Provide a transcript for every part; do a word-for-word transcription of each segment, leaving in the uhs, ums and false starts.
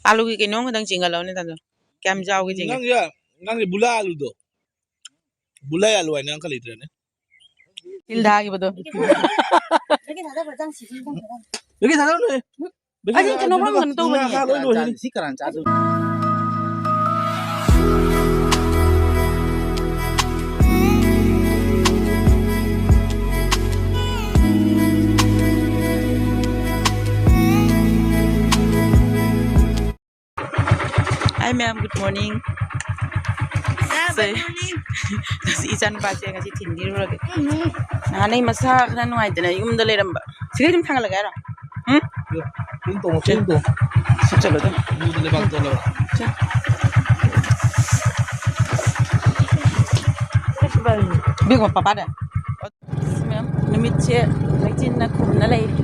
ꯑꯥꯂꯨꯒꯤ ꯀꯩꯅꯣꯝ ꯈꯛꯇꯪ ꯆꯤꯡꯍꯜꯂꯛꯎꯅꯦ, ꯇꯥꯗꯣ꯫ ꯀꯌꯥꯝ ꯆꯥꯎꯒꯦ ꯆꯤꯡꯒꯦ? ꯅꯪꯁꯦ, ꯅꯪꯒꯤ ꯕꯨꯂꯥ ꯑꯥꯂꯨꯗꯣ, ꯕꯨꯂꯥ ꯑꯥꯂꯨ ꯍꯥꯏꯅ ꯑꯃꯈꯛ ꯂꯩꯇ꯭ꯔꯅꯦ? ꯇꯤꯜ ꯊꯥꯈꯤꯕꯗꯣ꯫ ꯕꯦꯀꯤ ꯊꯥꯗꯧꯅꯦ꯫ ꯑꯁꯤ ꯀꯩꯅꯣ ꯈꯔ ꯀꯩꯅꯣ ꯇꯧꯕꯅꯦ꯫ ꯁꯤ ꯀꯔꯥꯟ ꯆꯥꯗꯣꯏꯅꯣ? Hi ma'am, good morning. Say, ꯉꯁꯤ ꯏꯆꯥꯅꯨꯄꯥꯁꯦ ꯉꯁꯤ ꯊꯤꯟꯕꯤꯔꯨꯔꯒꯦ꯫ ꯅꯍꯥꯟ ꯑꯩ ꯃꯁꯥ ꯈꯔ ꯅꯨꯡꯉꯥꯏꯇꯅ ꯌꯨꯝꯗ ꯂꯩꯔꯝꯕ꯫ ꯁꯤꯗꯩ ꯑꯗꯨꯝ ꯊꯥꯡꯒꯠꯂꯒꯦ ꯍꯥꯏꯔꯣ? ꯎꯝ? ꯆꯠꯂꯣ, ꯆꯠꯂꯣ꯫ ꯆꯠ꯫ ꯕꯦꯒ ꯄꯄꯥꯗ꯫ ꯃꯦꯝ, ꯅꯨꯃꯤꯠꯁꯦ ꯂꯩꯆꯤꯟꯅ ꯈꯨꯝꯅ ꯂꯩꯔꯤ꯫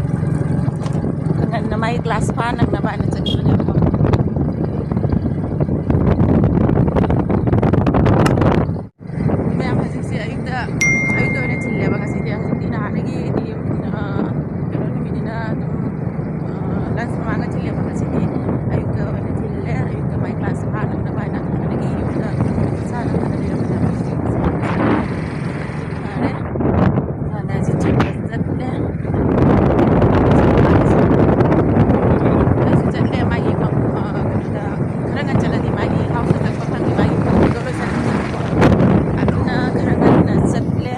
ꯉꯟꯅ ꯃꯥꯒꯤ ꯀ꯭ꯂꯥꯁ ꯐꯥ ꯅꯪꯅꯕ ꯍꯥꯏꯅ ꯆꯠꯈꯤꯕꯅꯦꯕꯀꯣ꯫ ꯃꯌꯥꯝ ꯍꯧꯖꯤꯛꯁꯦ ꯑꯌꯨꯛꯇ, ꯑꯌꯨꯛꯇ ꯑꯣꯏꯅ ꯊꯤꯜꯂꯦꯕ ꯉꯁꯤꯗꯤ꯫ ꯍꯧꯖꯤꯛꯇꯤ ꯅꯍꯥꯟꯗꯒꯤꯗꯤ, ꯑ, ꯀꯩꯅꯣ ꯅꯨꯃꯤꯠꯅꯤꯅ ꯑꯗꯨꯝ, ꯑ, ꯂꯟꯁ ꯃꯃꯥꯡꯗ ꯊꯤꯜꯂꯦꯕ꯫ ꯉꯁꯤꯗꯤ ꯑꯌꯨꯛꯇ ꯑꯣꯏꯅ ꯊꯤꯜꯂꯦ꯫ ꯑꯌꯨꯛꯇ ꯃꯥꯏ ꯀ꯭ꯂꯥꯁ ꯐꯥ ꯅꯪꯅꯕ ꯍꯥꯏꯅ ꯍꯥꯟꯅꯗꯒꯤ ꯌꯨꯝꯗ ꯆꯥꯅ ꯊꯛꯅ ꯂꯩꯔꯝꯕꯅꯦꯕ꯫ ꯐꯔꯦ꯫ ꯑꯗ ꯍꯧꯖꯤꯛ ꯆꯠꯂꯦ꯫ ꯑꯩꯁꯨ ꯆꯠꯂꯦ꯫ ꯃꯥꯒꯤ, ꯑ, ꯀꯩꯅꯣꯗ ꯈꯔ ꯉꯟꯅ ꯆꯠꯂꯗꯤ ꯃꯥꯒꯤ ꯍꯥꯎꯁꯇ ꯆꯠꯄ ꯐꯪꯉꯤ꯫ ꯃꯥꯒꯤ ꯄꯣꯠꯇꯣ ꯂꯣꯏꯁꯟꯕ꯫ ꯑꯗꯨꯅ ꯈꯔ ꯉꯟꯅ ꯆꯠꯂꯦ꯫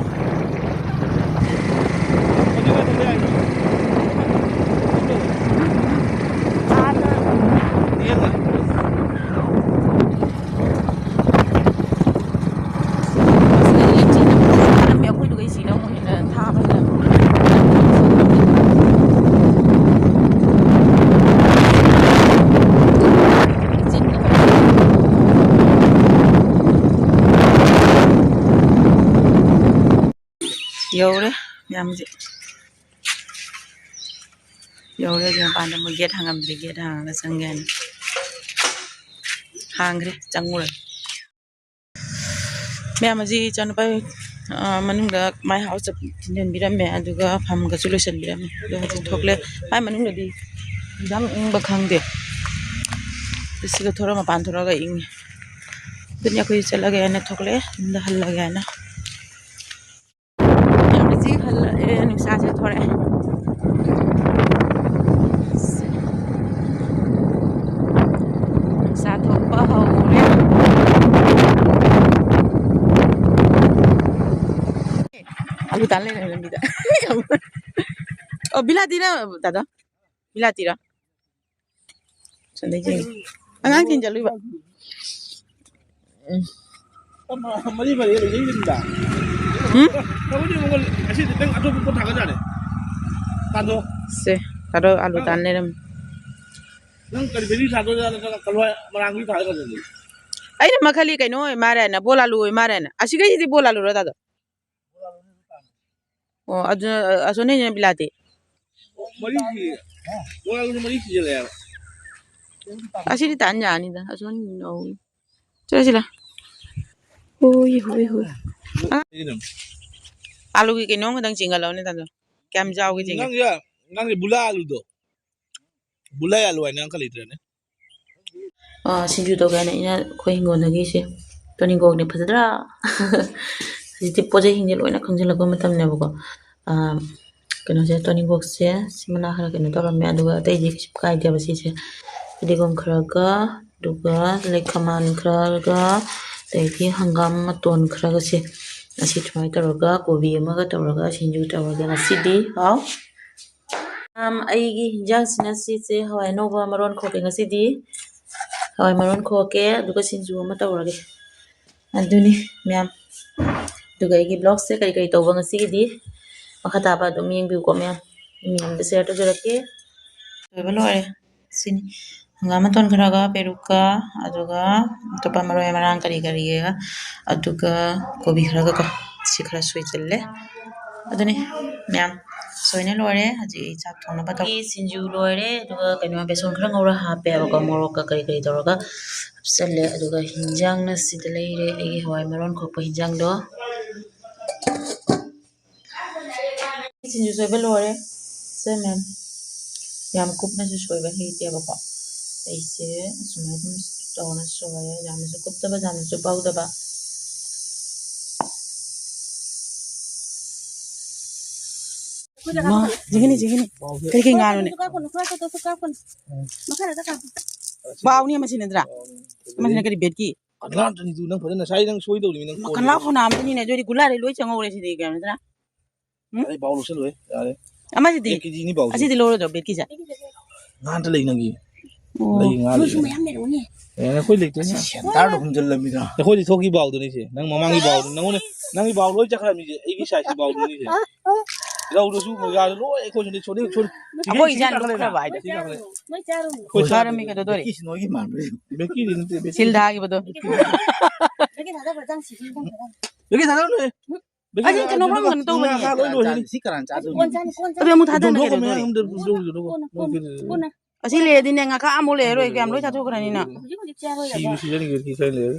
ꯌꯧꯔꯦ ꯃꯌꯥꯝꯁꯦ꯫ ꯌꯧꯔꯦ꯫ ꯍꯧꯖꯤꯛ ꯃꯄꯥꯟꯗ ꯃꯣꯏ ꯒꯦꯠ ꯍꯥꯡꯉꯝꯗ꯭ꯔꯤ꯫ ꯒꯦꯠ ꯍꯥꯡꯉꯒ ꯆꯪꯒꯦ ꯍꯥꯏꯅ꯫ ꯍꯥꯡꯈ꯭ꯔꯦ, ꯆꯪꯉꯨꯔꯦ꯫ ꯃꯌꯥꯝ ꯍꯧꯖꯤꯛ ꯏꯆꯥꯅꯨꯄꯥ, ꯑ, ꯃꯅꯨꯡꯗ ꯃꯥꯏ ꯍꯥꯎꯁꯇ ꯊꯤꯟꯖꯤꯟꯕꯤꯔꯝꯃꯦ, ꯑꯗꯨꯒ ꯐꯝꯒꯁꯨ ꯂꯣꯏꯁꯤꯟꯕꯤꯔꯝꯃꯦ꯫ ꯑꯗꯣ ꯍꯧꯖꯤꯛ ꯊꯣꯛꯂꯦ꯫ ꯃꯥꯏ ꯃꯅꯨꯡꯗꯗꯤ ꯌꯥꯝ ꯏꯪꯕ ꯈꯪꯗꯦ꯫ ꯁꯤꯒ ꯊꯣꯔꯛ ꯃꯄꯥꯟ ꯊꯣꯔꯛꯑꯒ ꯏꯪꯉꯤ꯫ ꯑꯗꯨꯅꯤ ꯑꯩꯈꯣꯏ ꯆꯠꯂꯒꯦ ꯍꯥꯏꯅ ꯊꯣꯛꯂꯛꯑꯦ, ꯌꯨꯝꯗ ꯍꯜꯂꯒꯦ ꯍꯥꯏꯅ꯫ ꯌꯥꯝ ꯍꯧꯖꯤꯛ ꯍꯜꯂꯛꯑꯦ, ꯅꯨꯡꯁꯥꯁꯦ ꯊꯣꯔꯛꯑꯦ꯫ ꯅꯨꯡꯁꯥ ꯊꯣꯛꯄ ꯍꯧꯔꯦ꯫ ꯑꯂꯨ ꯇꯥꯟ ꯂꯩꯔꯝꯃꯦ ꯂꯝꯕꯤꯗ꯫ ꯑꯣ, ꯕꯤꯂꯥꯇꯤꯔ ꯗꯥꯗꯥ? ꯕꯤꯂꯥꯇꯤꯔ? ꯁꯣꯝꯗꯩ ꯌꯦꯡꯉꯦ꯫ ꯑꯉꯥꯡ ꯊꯤꯟ ꯆꯠꯂꯨꯏꯕ꯫ ꯎꯝ꯫ ꯃꯔꯤ ꯃꯔꯤ ꯂꯩꯖꯩꯗ꯫ ꯎꯝ? ꯅꯕꯨꯗꯤ ꯃꯉꯣꯟ ꯉꯁꯤꯗꯤ ꯅꯪ ꯑꯇꯣꯞꯄ ꯄꯣꯠ ꯊꯥꯒꯠ ꯌꯥꯔꯦ꯫ ꯇꯥꯗꯣ꯫ ꯁꯦ, ꯇꯥꯗꯣ ꯑꯂꯨ ꯇꯥꯟ ꯂꯩꯔꯝꯃꯦ꯫ ꯅꯪ ꯀꯔꯤ ꯕꯦꯂꯤ ꯊꯥꯗꯣꯏꯔꯥ ꯅꯠꯇ꯭ꯔꯒ ꯀꯂꯋꯥꯏ ꯃꯔꯥꯡꯒꯤ ꯊꯥꯗꯣꯏꯔꯥ? ꯑꯩꯅ ꯃꯈꯜꯒꯤ ꯀꯩꯅꯣ ꯑꯣꯏ ꯃꯥꯜꯂꯦꯅ, ꯕꯣꯜ ꯑꯥꯂꯨ ꯑꯣꯏ ꯃꯥꯜꯂꯦꯅ꯫ ꯑꯁꯤꯒꯩꯁꯤꯗꯤ ꯕꯣꯜ ꯑꯥꯂꯨꯔꯣ, ꯇꯥꯗꯣ? ꯑꯣ, ꯑꯗꯨ, ꯑꯁꯣꯝꯅ ꯕꯤꯂꯥꯇꯤ꯫ ꯃꯔꯤꯁꯤ, ꯃꯣꯏꯔꯥꯡꯒꯤ ꯃꯔꯤ ꯁꯤꯖꯤꯜꯂꯛꯑꯦꯕ꯫ ꯑꯁꯤꯗꯤ ꯇꯥꯟ ꯌꯥꯅꯤꯗ, ꯑꯁꯣꯝ ꯌꯧ-, ꯆꯠꯂꯁꯤ ꯂꯥ꯫ ꯍꯣꯏ, ꯍꯣꯏ, ꯍꯣꯏ꯫ ꯑꯥ, ꯀꯩꯒꯤꯅꯣ? ꯑꯥꯂꯨꯒꯤ ꯀꯩꯅꯣꯝ ꯈꯛꯇꯪ ꯆꯤꯡꯍꯜꯂꯛꯎꯅꯦ, ꯇꯥꯗꯣ꯫ ꯀꯌꯥꯝ ꯆꯥꯎꯒꯦ ꯆꯤꯡꯉꯦ? ꯅꯪꯁꯦ, ꯅꯪꯁꯦ ꯕꯨꯂꯥ ꯑꯥꯂꯨꯗꯣ꯫ ꯕꯨꯂꯥ ꯑꯥꯂꯨ ꯍꯥꯏꯅ ꯑꯃꯈꯛ ꯂꯩꯇ꯭ꯔꯅꯦ? ꯑꯥ, ꯁꯤꯡꯖꯨ ꯇꯧꯒꯦ ꯍꯥꯏꯅ ꯑꯩꯅ ꯑꯩꯈꯣꯏ ꯍꯤꯡꯒꯣꯜꯗꯒꯤꯁꯦ ꯇꯣꯅꯤꯡꯀꯣꯛꯅꯦ, ꯐꯖꯗ꯭ꯔꯥ? ꯍꯧꯖꯤꯛꯇꯤ ꯄꯣꯠ ꯆꯩꯁꯤꯡꯁꯦ ꯂꯣꯏꯅ ꯈꯪꯖꯤꯜꯂꯛꯄ ꯃꯇꯝꯅꯦꯕꯀꯣ꯫ ꯑꯥ, ꯀꯩꯅꯣꯁꯦ, ꯇꯣꯅꯤꯡꯀꯣꯛꯁꯦ ꯁꯤ ꯃꯅꯥ ꯈꯔ ꯀꯩꯅꯣ ꯇꯧꯔꯝꯃꯦ, ꯑꯗꯨꯒ ꯑꯇꯩꯗꯤ ꯀꯩꯁꯨ ꯀꯥꯏꯗꯦꯕ ꯁꯤꯁꯦ꯫ ꯐꯗꯤꯒꯣꯝ ꯈꯔꯒ, ꯑꯗꯨꯒ ꯂꯩꯈꯃꯥꯟ ꯈꯔꯒ, ꯑꯗꯩꯗꯤ ꯍꯪꯒꯥꯝ ꯃꯇꯣꯟ ꯈꯔꯒꯁꯦ, ꯑꯁꯤ ꯁꯨꯃꯥꯏꯅ ꯇꯧꯔꯒ ꯀꯣꯕꯤ ꯑꯃꯒ ꯇꯧꯔꯒ ꯁꯤꯡꯖꯨ ꯇꯧꯔꯒꯦ ꯉꯁꯤꯗꯤ꯫ ꯍꯥꯎ꯫ ꯃꯌꯥꯝ, ꯑꯩꯒꯤ ꯍꯤꯟꯖꯥꯡꯁꯤꯅ ꯁꯤꯁꯦ, ꯍꯋꯥꯏ ꯑꯅꯧꯕ ꯃꯔꯣꯟ ꯈꯣꯛꯀꯦ ꯉꯁꯤꯗꯤ꯫ ꯍꯋꯥꯏ ꯃꯔꯣꯟ ꯈꯣꯛꯀꯦ, ꯑꯗꯨꯒ ꯁꯤꯡꯖꯨ ꯑꯃ ꯇꯧꯔꯒꯦ꯫ ꯑꯗꯨꯅꯤ ꯃꯌꯥꯝ꯫ ꯑꯗꯨꯒ ꯑꯩꯒꯤ vlogꯁꯦ ꯀꯔꯤ ꯀꯔꯤ ꯇꯧꯕ ꯉꯁꯤꯒꯤꯗꯤ ꯃꯈꯥ ꯇꯥꯕ ꯑꯗꯨꯝ ꯌꯦꯡꯕꯤꯌꯨꯀꯣ ꯃꯌꯥꯝ꯫ ꯃꯌꯥꯝꯗ share ꯇꯧꯖꯔꯛꯀꯦ꯫ ꯂꯣꯏꯕ ꯂꯣꯏꯔꯦ꯫ ꯁꯤꯅꯤ꯫ ꯍꯪꯒꯥꯝ ꯃꯇꯣꯟ ꯈꯔꯒ, ꯄꯦꯔꯨꯛꯀ, ꯑꯗꯨꯒ ꯑꯇꯣꯞꯄ ꯃꯔꯣꯏ ꯃꯔꯥꯡ ꯀꯔꯤ ꯀꯔꯤꯒ, ꯑꯗꯨꯒ ꯀꯣꯕꯤ ꯈꯔꯒꯀꯣ꯫ ꯁꯤ ꯈꯔ ꯁꯣꯏꯖꯤꯜꯂꯦ꯫ ꯑꯗꯨꯅꯤ ꯃꯌꯥꯝ ꯁꯣꯏꯅ ꯂꯣꯏꯔꯦ꯫ ꯍꯧꯖꯤꯛ ꯑꯩ ꯆꯥꯛ ꯊꯣꯡꯅꯕ ꯇꯧ-, ꯁꯤꯡꯖꯨ ꯂꯣꯏꯔꯦ꯫ ꯑꯗꯨꯒ ꯀꯩꯅꯣ, ꯕꯦꯁꯣꯟ ꯈꯔ ꯉꯧꯔ ꯍꯥꯞꯄꯦꯕꯀꯣ, ꯃꯣꯔꯣꯛꯀ ꯀꯔꯤ ꯀꯔꯤ ꯇꯧꯔꯒ ꯍꯥꯞꯆꯜꯂꯦ꯫ ꯑꯗꯨꯒ ꯍꯤꯟꯖꯥꯡꯅ ꯁꯤꯗ ꯂꯩꯔꯦ, ꯑꯩꯒꯤ ꯍꯋꯥꯏ ꯃꯔꯣꯟ ꯈꯣꯛꯄ ꯍꯤꯟꯖꯥꯡꯗꯣ꯫ ꯁꯤꯡꯖꯨ ꯁꯣꯏꯕ ꯂꯣꯏꯔꯦ꯫ ꯁꯦ ꯃꯦꯝ꯫ ꯌꯥꯝ ꯀꯨꯞꯅꯁꯨ ꯁꯣꯏꯕ ꯍꯩꯇꯦꯕꯀꯣ꯫ ꯑꯩꯁꯦ ꯑꯁꯨꯃꯥꯏꯅ ꯑꯗꯨꯝ ꯇꯧꯔ ꯁꯣꯏꯔꯦ꯫ ꯌꯥꯝꯅꯁꯨ ꯀꯨꯞꯇꯕ, ꯌꯥꯝꯅꯁꯨ ꯄꯧꯗꯕ꯫ ꯃꯥ, ꯁꯤꯒꯤꯅꯤ, ꯁꯤꯒꯤꯅꯤ꯫ ꯀꯔꯤ ꯀꯔꯤ ꯉꯥꯅꯣꯅꯦ? ꯕꯥꯎꯅꯤ ꯑꯃꯁꯤ ꯅꯠꯇ꯭ꯔꯥ? ꯑꯃꯁꯤꯅ ꯀꯔꯤ ꯕꯦꯠꯀꯤ? ꯀꯪꯂꯥ ꯑꯝꯇꯅꯤꯗꯨ ꯅꯪ ꯐꯖꯅ ꯉꯁꯥꯏ ꯅꯪ ꯁꯣꯏꯗꯧꯔꯤꯃꯤ ꯅꯪ ꯀꯪꯂꯥ ꯀꯣꯜꯂꯤꯗꯣ꯫ ꯈꯣꯡꯅꯥ ꯑꯃꯇꯅꯤꯅꯦ, ꯑꯗꯨꯗꯤ ꯒꯨꯂꯥꯔꯤ ꯂꯣꯏ ꯆꯪꯍꯧꯔꯦ ꯁꯤꯗꯤ ꯀꯩꯅꯣ ꯅꯠꯇ꯭ꯔꯥ? ꯎꯝ? ꯑꯩ ꯕꯥꯎ ꯂꯧꯁꯜꯂꯣꯏ, ꯌꯥꯔꯦ꯫ ꯑꯃꯁꯤꯗꯤ? ꯑꯦ, ꯀꯦꯖꯤꯅꯤ ꯕꯥꯎꯁꯦ꯫ ꯑꯁꯤꯗꯤ ꯂꯧꯔꯣꯏꯗ꯭ꯔꯣ ꯕꯦꯠꯀꯤꯁꯦ? ꯉꯥ ꯑꯝꯇ ꯂꯩ ꯅꯪꯒꯤ꯫ ꯑꯣ꯫ ꯂꯩ ꯉꯥ ꯂꯩ꯫ ꯃꯌꯥꯝ ꯂꯩꯔꯝꯒꯅꯤ꯫ ꯑꯦ, ꯑꯩꯈꯣꯏ ꯂꯩꯇꯦ꯫ ꯁꯦꯟꯗꯥꯔꯗꯣ ꯍꯨꯝꯖꯜꯂꯝꯃꯤꯗ꯫ ꯑꯩꯈꯣꯏꯗꯤ ꯊꯣꯛꯈꯤ ꯕꯥꯎꯗꯨꯅꯤ ꯁꯦ꯫ ꯅꯪ ꯃꯃꯥꯡꯒꯤ ꯕꯥꯎꯗꯨ, ꯅꯪꯉꯣꯟꯗ, ꯅꯪꯒꯤ ꯕꯥꯎ ꯂꯣꯏ ꯆꯠꯈ꯭ꯔꯕꯅꯤ ꯁꯦ꯫ ꯑꯩꯒꯤ ꯁꯥꯏꯖꯀꯤ ꯕꯥꯎꯗꯨꯅꯤ ꯁꯦ꯫ ꯂꯧꯗ꯭ꯔꯁꯨ ꯃꯣꯏꯒꯥꯗꯣ ꯂꯣꯏ ꯑꯩꯈꯣꯏ ꯁꯣꯝꯗ ꯁꯣꯔꯤ, ꯁꯣꯔꯤ꯫ ꯑꯩꯈꯣꯏ ꯏꯆꯥꯅ ꯂꯨꯞꯈ꯭ꯔꯕ ꯍꯥꯏꯗꯣ꯫ ꯁꯤ ꯀꯥꯈꯠꯂꯦ꯫ ꯅꯣꯏ ꯆꯥꯔꯨꯅꯨ꯫ ꯑꯩꯈꯣꯏ ꯐꯔꯝꯃꯤ ꯆꯥꯗꯦ꯫ ꯀꯩꯗꯧꯗꯣꯔꯤ? ꯕꯦꯠꯀꯤꯁꯤ ꯅꯣꯏꯒꯤ ꯃꯥꯟꯕ꯭ꯔꯥ ꯌꯦꯡꯉꯨ꯫ ꯕꯦꯠꯀꯤꯗꯤ ꯅꯠꯇꯦ, ꯕꯦꯠꯀꯤ꯫ ꯁꯤꯜ ꯊꯥꯈꯤꯕꯗꯣ꯫ ꯕꯦꯠꯀꯤ ꯊꯥꯗꯕ꯭ꯔꯥ? ꯆꯥꯡ ꯁꯤꯒꯤ ꯏꯟꯖꯥꯡ ꯈꯔ꯫ ꯕꯦꯠꯀꯤ ꯊꯥꯗꯕꯅꯦ꯫ ꯕꯦꯠꯀꯤ ꯑꯁꯤ ꯊꯥꯗꯕꯅꯦ꯫ ꯀꯩꯅꯣ ꯈꯔ ꯀꯩꯅꯣ ꯇꯧꯕꯅꯦ꯫ ꯉꯥ ꯂꯣꯏ ꯂꯣꯏꯔꯦ꯫ ꯁꯤ ꯀꯅꯥꯅ ꯆꯥꯗꯣꯏꯅꯣ? ꯀꯣꯟ ꯆꯥꯅꯤ, ꯀꯣꯟ ꯆꯥꯅꯤ꯫ ꯑꯗꯨ ꯑꯃꯨꯛ ꯊꯥꯗꯅ ꯍꯨꯟꯗꯣꯛꯈꯣ, ꯀꯩꯗꯧꯗꯣꯔꯤ? ꯃꯌꯥꯝ ꯑꯝꯇ ꯍꯨꯟꯗꯣꯛꯈꯤꯒꯦ꯫ ꯀꯣꯟꯅ, ꯀꯣꯟꯅ, ꯀꯣꯟꯅ꯫ ꯑꯁꯤ ꯂꯩꯔꯗꯤꯅꯦ, ꯉꯥꯈꯥ ꯑꯃꯨꯛ ꯂꯩꯔꯔꯣꯏ, ꯀꯌꯥꯝ ꯂꯣꯏ ꯆꯥꯊꯣꯛꯈ꯭ꯔꯅꯤꯅ꯫ ꯍꯧꯖꯤꯛ, ꯍꯧꯖꯤꯛ ꯆꯥꯔꯣꯏ ꯁꯤꯕꯨ ꯍꯥꯏꯕ꯫ ꯁꯤꯖꯟꯒꯤꯔꯗꯤ ꯈꯔ ꯂꯩꯔꯦ꯫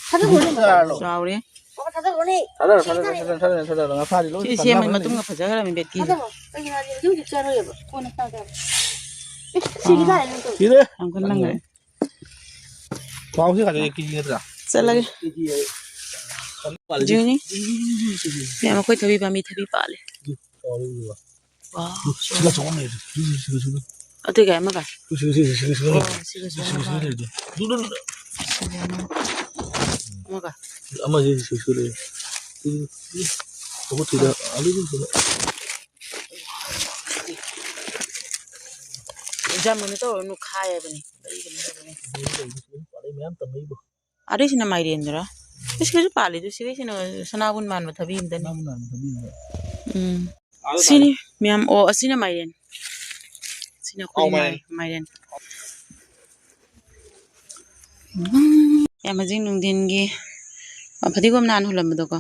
ꯊꯥꯗꯣꯛꯈ꯭ꯔꯣꯅꯦ꯫ ꯆꯥꯔꯣ꯫ ꯆꯥꯎꯔꯦ꯫ ꯑꯣ, ꯊꯥꯗꯣꯛꯈ꯭ꯔꯣꯅꯦ꯫ ꯊꯥꯗꯔꯣ, ꯊꯥꯗꯔꯣ, ꯊꯥꯗꯔꯣ, ꯊꯥꯗꯔꯣ, ꯊꯥꯗꯔꯣ, ꯉꯥ ꯐꯥꯔꯤ ꯂꯣꯏ ꯁꯤ ꯁꯦꯝꯃ ꯀꯪꯂꯥ ꯃꯇꯨꯡꯗ ꯐꯖꯈ꯭ꯔꯕꯅꯤ ꯕꯦꯠꯀꯤꯁꯦ꯫ ꯊꯥꯗꯣꯛꯈ꯭ꯔꯣ꯫ ꯀꯩꯒꯤꯅꯣ ꯍꯥꯏꯗꯤ ꯍꯧꯖꯤꯛ, ꯍꯧꯖꯤꯛ ꯆꯥꯔꯣꯏ ꯍꯥꯏꯕ꯫ ꯀꯣꯟꯅ ꯆꯥꯒꯦ ꯍꯥꯏꯕ꯫ ꯑꯦ, ꯁꯤꯒꯤ ꯇꯥꯔꯦ ꯅꯪ ꯇꯧꯔꯤꯁꯦ꯫ ꯁꯤꯔꯦ꯫ ꯌꯥꯝ ꯀꯟꯅ ꯅꯪꯈ꯭ꯔꯦ꯫ ꯄꯥꯎꯁꯦ ꯀꯩꯅꯣ ꯀꯦꯖꯤ ꯅꯠꯇ꯭ꯔꯥ? ꯆꯠꯂꯒꯦ꯫ ꯀꯦꯖꯤ ꯍꯥꯏꯌꯦ꯫ ꯖꯨꯅꯤ꯫ ꯃꯌꯥꯝ ꯑꯩꯈꯣꯏ ꯊꯕꯤ ꯄꯥꯝꯕꯤ ꯊꯕꯤ ꯄꯥꯜꯂꯦ꯫ ꯆꯥꯎꯔꯦ ꯎꯕ꯫ ꯋꯥꯎ꯫ ꯁꯤꯒ ꯆꯥꯎꯕ ꯂꯩꯔꯦ꯫ ꯁꯤꯒ, ꯁꯤꯒ, ꯁꯤꯒ꯫ ꯑꯇꯩ ꯀꯌꯥ ꯑꯃꯒ? ꯁꯤꯒ, ꯁꯤꯒ, ꯁꯤꯒ, ꯁꯤꯒ ꯂꯩꯔꯦ꯫ ꯑꯣ, ꯁꯤꯒ ꯁꯤꯒ, ꯁꯤꯒ ꯆꯥꯎꯕ꯫ ꯂꯩꯔꯦ꯫ ꯑꯗꯨ, ꯑꯗꯨ, ꯑꯗꯨ꯫ ꯁꯤꯒ ꯑꯃꯒ꯫ ꯑꯃꯁꯦ ꯁꯤꯒ, ꯁꯤꯒ ꯂꯩꯔꯦ꯫ ꯑꯗꯨ, ꯑꯗꯨ꯫ ꯑꯩꯈꯣꯏ ꯊꯣꯏꯗ ꯑꯗꯨ, ꯑꯗꯨ, ꯑꯗꯨ꯫ ꯖꯥꯃꯨꯟꯗꯣ ꯇꯧꯔꯨꯅꯨ, ꯈꯥꯏ ꯍꯥꯏꯕꯅꯤ꯫ ꯀꯔꯤꯒꯤꯅꯣ ꯍꯥꯏꯕꯅꯤ꯫ ꯄꯥꯜꯂꯦ ꯃꯌꯥꯝ ꯇꯝꯃꯛꯏꯕꯣ꯫ ꯑꯗꯨꯏꯁꯤꯅ ꯃꯥꯏꯔꯦꯟꯗꯨꯔꯥ? ꯏꯁ, ꯀꯩꯁꯨ ꯄꯥꯜꯂꯤꯗꯨ, ꯁꯤꯒꯩꯁꯤꯅ ꯁꯅꯥꯕꯨꯟ ꯃꯥꯟꯕ ꯊꯕꯤ ꯑꯝꯇꯅꯤ꯫ ꯁꯅꯥꯕꯨꯟ ꯃꯥꯟꯕ ꯊꯕꯤ ꯑꯃ꯫ ꯎꯝ꯫ ꯑꯥꯗ ꯁꯤꯅꯤ, ꯇꯥꯔꯦ꯫ ꯃꯌꯥꯝ, ꯑꯣ, ꯑꯁꯤꯅ ꯃꯥꯏꯔꯦꯟ꯫ ꯁꯤꯅ ꯑꯩꯈꯣꯏ ꯑꯧ, ꯃꯥꯏ-, ꯃꯥꯏꯔꯦꯟ꯫ ꯃꯥꯏꯔꯦꯟ꯫ ꯎꯝ꯫ ꯌꯥꯝ ꯍꯧꯖꯤꯛ ꯅꯨꯡꯊꯤꯟꯒꯤ, ꯑ, ꯐꯗꯤꯒꯣꯝ ꯅꯍꯥꯟ ꯍꯨꯜꯂꯝꯕꯗꯣꯀꯣ꯫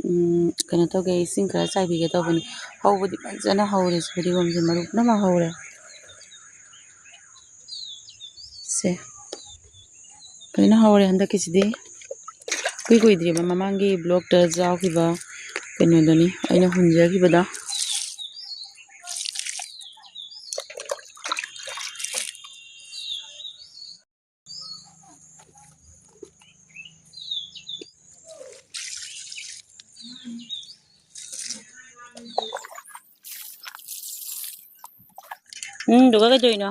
ꯎꯝ, ꯀꯩꯅꯣ ꯇꯧꯒꯦ, ꯏꯁꯤꯡ ꯈꯔ ꯆꯥꯏꯕꯤꯒꯦ ꯇꯧꯕꯅꯤ꯫ ꯍꯧꯕꯗꯤ ꯐꯖꯅ ꯍꯧꯔꯦ, ꯐꯗꯤꯒꯣꯝꯁꯦ ꯃꯔꯨ ꯄꯨꯝꯅꯃꯛ ꯍꯧꯔꯦ꯫ ꯁꯦ꯫ ꯐꯖꯅ ꯍꯧꯔꯦ ꯍꯟꯗꯛꯀꯤꯁꯤꯗꯤ꯫ ꯏꯀꯨꯏ ꯀꯨꯏꯗ꯭ꯔꯤꯕ ꯃꯃꯥꯡꯒꯤ vlogꯇ ꯌꯥꯎꯈꯤꯕ ꯀꯩꯅꯣꯗꯨꯅꯤ ꯑꯩꯅ ꯍꯨꯟꯖꯈꯤꯕꯗꯣ꯫ ꯎꯝ, ꯑꯗꯨꯒ ꯀꯩꯗꯧꯔꯤꯅꯣ?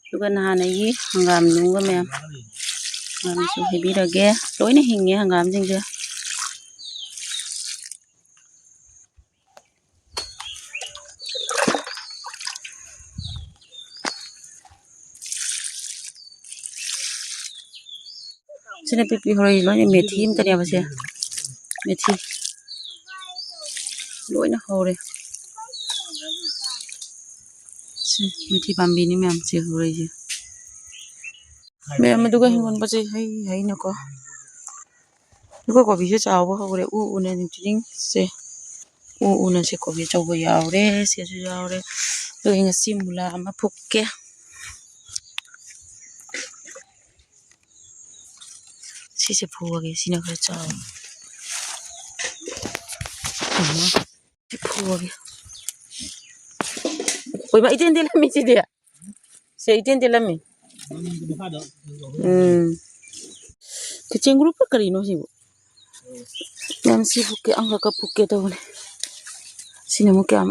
ꯑꯗꯨꯒ ꯅꯍꯥꯟ ꯑꯩꯒꯤ ꯍꯪꯒꯥꯝ ꯅꯨꯡꯒ ꯃꯌꯥꯝ, ꯍꯪꯒꯥꯝꯁꯨ ꯍꯩꯕꯤꯔꯒꯦ꯫ ꯂꯣꯏꯅ ꯍꯤꯡꯉꯦ ꯍꯪꯒꯥꯝꯁꯤꯡꯁꯦ꯫ ꯁꯤꯅ ꯄꯤꯛꯄꯤ ꯍꯧꯔꯛꯏ ꯂꯣꯏꯅ ꯃꯦꯊꯤ ꯑꯃꯇꯅꯦꯕ ꯁꯦ꯫ ꯃꯦꯊꯤ ꯂꯣꯏꯅ ꯍꯧꯔꯦ꯫ ꯁꯤ ꯃꯦꯊꯤ ꯄꯥꯝꯕꯤꯅꯤ ꯃꯌꯥꯝ ꯁꯤ ꯍꯧꯔꯛꯏꯁꯦ꯫ ꯃꯌꯥꯝ ꯑꯗꯨꯒ ꯍꯤꯡꯒꯣꯜ ꯄꯣꯠ ꯆꯩ ꯍꯩ ꯍꯩꯅꯀꯣ꯫ ꯑꯗꯨꯒ ꯀꯣꯕꯤꯁꯦ ꯆꯥꯎꯕ ꯍꯧꯔꯦ꯫ ꯎ ꯎꯅ ꯅꯤꯡꯊꯤꯖꯤꯡꯁꯦ꯫ ꯎ ꯎꯅ ꯁꯦ ꯀꯣꯕꯤ ꯑꯆꯧꯕ ꯌꯥꯎꯔꯦ꯫ ꯁꯤꯁꯨ ꯌꯥꯎꯔꯦ꯫ ꯑꯗꯨꯒ ꯉꯁꯤ ꯃꯨꯂꯥ ꯑꯃ ꯐꯨꯛꯀꯦ꯫ ꯁꯤꯁꯦ ꯐꯨꯑꯒꯦ꯫ ꯁꯤꯅ ꯈꯔ ꯆꯥꯎꯋꯦ꯫ ꯁꯤ ꯐꯨꯑꯒꯦ꯫ ꯍꯣꯏ, ꯃꯥ ꯏꯇꯦꯟ ꯇꯦꯜꯂꯝꯃꯤ ꯁꯤꯗꯤ꯫ ꯁꯦ ꯏꯇꯦꯟ ꯇꯦꯜꯂꯝꯃꯤ꯫ ꯎꯝ꯫ ꯁꯤ ꯆꯦꯡꯒ꯭ꯔꯨꯞꯀ ꯀꯔꯤꯅꯣ ꯁꯤꯕꯨ? ꯌꯥꯝ ꯁꯤ ꯐꯨꯛꯀꯦ, ꯑꯃꯈꯛꯀ ꯐꯨꯛꯀꯦ ꯇꯧꯕꯅꯦ꯫ ꯁꯤꯅ ꯑꯃꯨꯛ ꯀꯌꯥꯝ,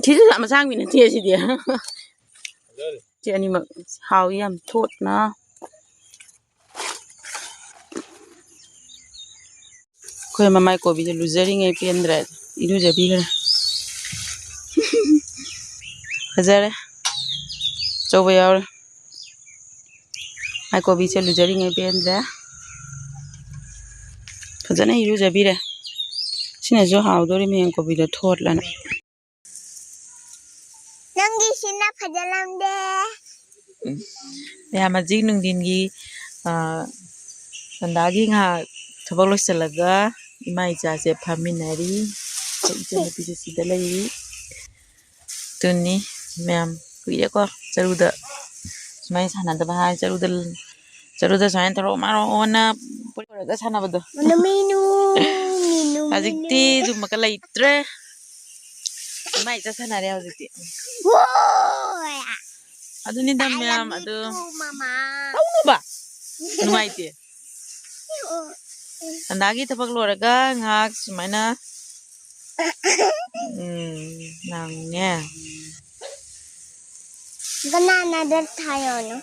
ꯁꯤꯁꯨ ꯌꯥꯝ ꯑꯁꯥꯡꯕꯤ ꯅꯠꯇꯦ ꯁꯤꯗꯤ꯫ ꯁꯤ ꯑꯅꯤꯃꯛ ꯍꯥꯎꯏ ꯌꯥꯝ ꯊꯣꯠꯅ꯫ ꯑꯩꯈꯣꯏ ꯃꯃꯥꯏ ꯀꯣꯕꯤꯁꯦ ꯂꯨꯖꯔꯤꯉꯩ ꯄꯦꯟꯗ꯭ꯔꯦ, ꯏꯔꯨꯖꯕꯤꯈ꯭ꯔꯦ꯫ ꯐꯖꯔꯦ, ꯑꯆꯧꯕ ꯌꯥꯎꯔꯦ꯫ ꯃꯥꯏ ꯀꯣꯕꯤꯁꯦ ꯂꯨꯖꯔꯤꯉꯩ ꯄꯦꯟꯗ꯭ꯔꯦ, ꯐꯖꯅ ꯏꯔꯨꯖꯕꯤꯔꯦ꯫ ꯁꯤꯅꯁꯨ ꯍꯥꯎꯗꯣꯔꯤꯃꯤ ꯍꯌꯦꯡ ꯀꯣꯕꯤꯗꯣ ꯊꯣꯠꯂꯅꯤ꯫ ꯅꯪꯒꯤꯁꯤꯅ ꯐꯖꯂꯝꯗꯦ꯫ ꯎꯝ꯫ ꯃꯌꯥꯝ ꯍꯧꯖꯤꯛ ꯅꯨꯡꯊꯤꯟꯒꯤ, ꯑ, ꯁꯟꯗꯥꯒꯤ ꯉꯥꯏꯍꯥꯛ ꯊꯕꯛ ꯂꯣꯏꯁꯤꯜꯂꯒ ꯏꯃꯥ ꯏꯆꯥꯁꯦ ꯐꯝꯃꯤꯟꯅꯔꯤ꯫ ꯑꯩꯈꯣꯏ ꯏꯆꯟꯅꯨꯄꯤꯁꯨ ꯁꯤꯗ ꯂꯩꯔꯤ꯫ ꯑꯗꯨꯅꯤ ꯃꯌꯥꯝ ꯀꯨꯏꯔꯦꯀꯣ ꯆꯔꯨꯗ ꯁꯨꯃꯥꯏꯅ ꯁꯥꯟꯅꯗꯕ ꯍꯥꯏ꯫ ꯆꯔꯨꯗ, ꯆꯔꯨꯗ ꯁꯨꯃꯥꯏꯅ ꯇꯧꯔꯣ ꯃꯥꯔꯣ ꯑꯣꯟꯅ ꯄꯨꯔꯒ ꯁꯥꯟꯅꯕꯗꯣ꯫ ꯃꯤꯅꯨ, ꯃꯤꯅꯨ, ꯍꯧꯖꯤꯛꯇꯤ ꯃꯤꯅꯨ꯫ ꯑꯗꯨꯝꯕꯒ ꯂꯩꯇ꯭ꯔꯦ꯫ ꯏꯃꯥ ꯏꯆꯥ ꯁꯥꯟꯅꯔꯦ ꯍꯧꯖꯤꯛꯇꯤ꯫ ꯍꯣꯏ꯫ ꯑꯗꯨꯅꯤꯗ I love ꯃꯌꯥꯝ you ꯑꯗꯨ too, ꯃꯃꯥ꯫ ꯇꯧꯅꯨꯕ꯫ ꯅꯨꯡꯉꯥꯏꯇꯦ꯫ ꯑꯣ꯫ ꯁꯟꯗꯥꯒꯤ ꯊꯕꯛ ꯂꯣꯏꯔꯒ ꯉꯥꯏꯍꯥꯛ ꯁꯨꯃꯥꯏꯅ, ꯎꯝ, ꯅꯪꯅꯦ꯫ ꯀꯅꯥꯅ ꯗꯦꯠ ꯊꯥꯏꯌꯣꯅꯣ?